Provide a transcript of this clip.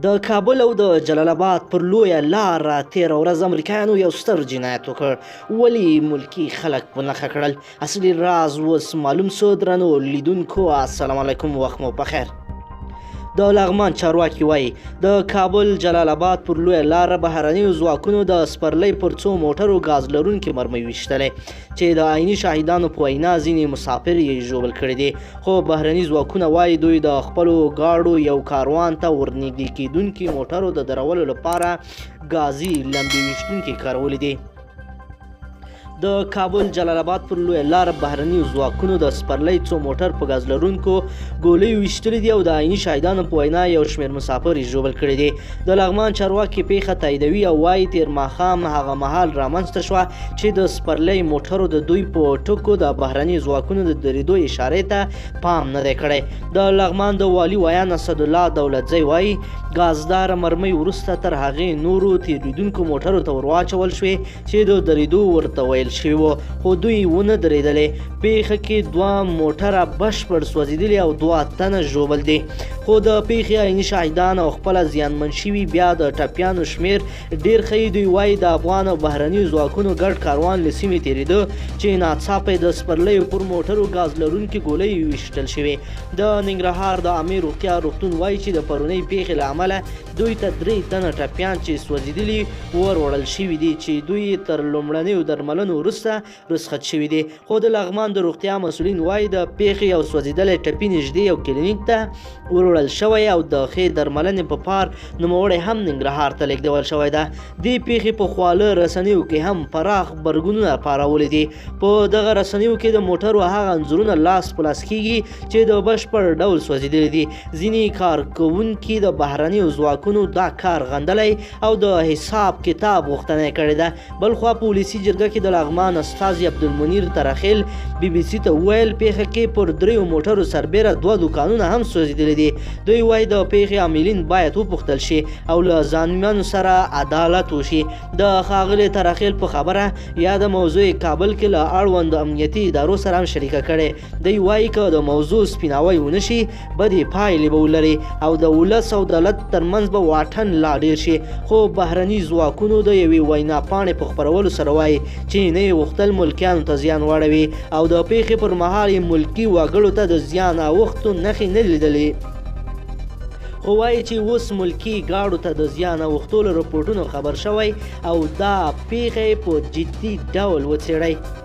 د کابل او د جلال اباد پر لویه لاره تېره ورځ امریکایانو یو ستر جنایت وکړ. ولې ملکي خلک په نښه کړل؟ اصلي راز اوس معلوم سو. درنو لیدونکو السلام علیکم، وخت مو پخیر. د لغمان چارواکي وایي د کابل جلال اباد پر لویه لاره بهرنیو ځواکونو د سپرلۍ پر څو موټرو ګاز لرونکې مرمۍ ویشتلې چې د عیني شاهدانو په وینا ځینې مسافر یې ژوبل کړي دي. خو بهرني ځواکونه وایي دوی د خپلو ګاډو یو کاروان ته ورنږدې کېدونکي موټرو د درولو لپاره ګازي لمبې ویشتونکي کارولي دي. د کابل جلال اباد پر لویه لاره بهرنیو ځواکونو د سپرلۍ څو موټر په ګاز لرونکو ګولیو ویشتلي دي او د عیني شاهدانو په وینا یو شمېر مسافر یې ژوبل کړي دي. د لغمان چارواکي پېښه تاییدوي او وایي تېر ماښام هغه مهال رامنځته شوه چې د سپرلۍ موټرو د دوی په ټکو د بهرنیو ځواکونو د درېدو اشارې ته پام نه دی کړی. د لغمان د والي ویاند اسدالله دولتزی وایي ګازداره مرمۍ وروسته تر هغې نورو تېرېدونکو موټرو ته ورواچول شوې چې د درېدو ورته ویل شوي وو، خو دوی ونه درېدلې. پېښه کې دوه موټره بشپړ سوځېدلي او دوه تنه ژوبل دي. خو د پېښې عیني شاهدان او خپله زیانمن شوي بیا د ټپیانو شمېر ډېر ښيي. دوی وایي د افغان او بهرنیو ځواکونو ګډ کاروان له سیمې تېرېده چې ناڅاپه یې د سپرلیو پر موټرو ګاز لرونکې ګولۍ ویشتل شوې. د ننګرهار د عامې روغتیا روغتون وایي چې د پرونۍ پېښې له امله دوی ته 3 تنه ټپیان چې سوځېدلي وروړل شوي دي چې دوی تر لومړنیو درملنو وروسته رخصت شوي دي. خو د لغمان د روغتیا مسؤلین وایي د پېښې یو سوځېدلی ټپي نږدې یو کلینیک ته وروړل شوی او د ښې درملنې په پار نوموړی هم ننګرهار ته لېږدول شوی ده. دې پېښې په خواله رسنیو کې هم پراخ غبرګونونه پارولي دي. په دغه رسنیو کې د موټرو هغه انځورونه لاس په لاس کیږي چې د بشپړ ډول سوځېدلي دي. ځینې کارکوونکي د بهرنیو ځواکونو دا کار غندلی او د حساب کتاب غوښتنه یې کړې ده. بلخوا په ولسي جرګه کې د لغمان استازي عبدالمنیر ترخیل بي بي سي ته وویل پېښه کې پر 3 موټرو سربېره 2 دوکانونه هم سوځېدلي دي. دوی وایي د پېښې عاملین باید وپوښتل شي او له ځانمنو سره عدالت وشي. د ښاغلي ترخیل په خبره یاده موضوع یې کابل کې له اړوندو امنیتي ادارو سره هم شریکه کړې. دوی وایي که د موضوع سپیناوی ونه شي بدې پایلې به ولري او د ولس او دولت ترمنځ به واټن لا ډېر شي. خو بهرني ځواکونو د یوې وینا پاڼې په خپرولو سره وایي چې نه یې غوښتل ملکیانو ته زیان واړوي او د پېښې پر مهال یې ملکي وګړو ته د زیان اوښتو نښې نه لیدلې. خو وایي چې اوس ملکي ګاډو ته د زیان اوښتو له رپورټونو خبر شوی او دا پېښه یې په جدي ډول وڅېړی.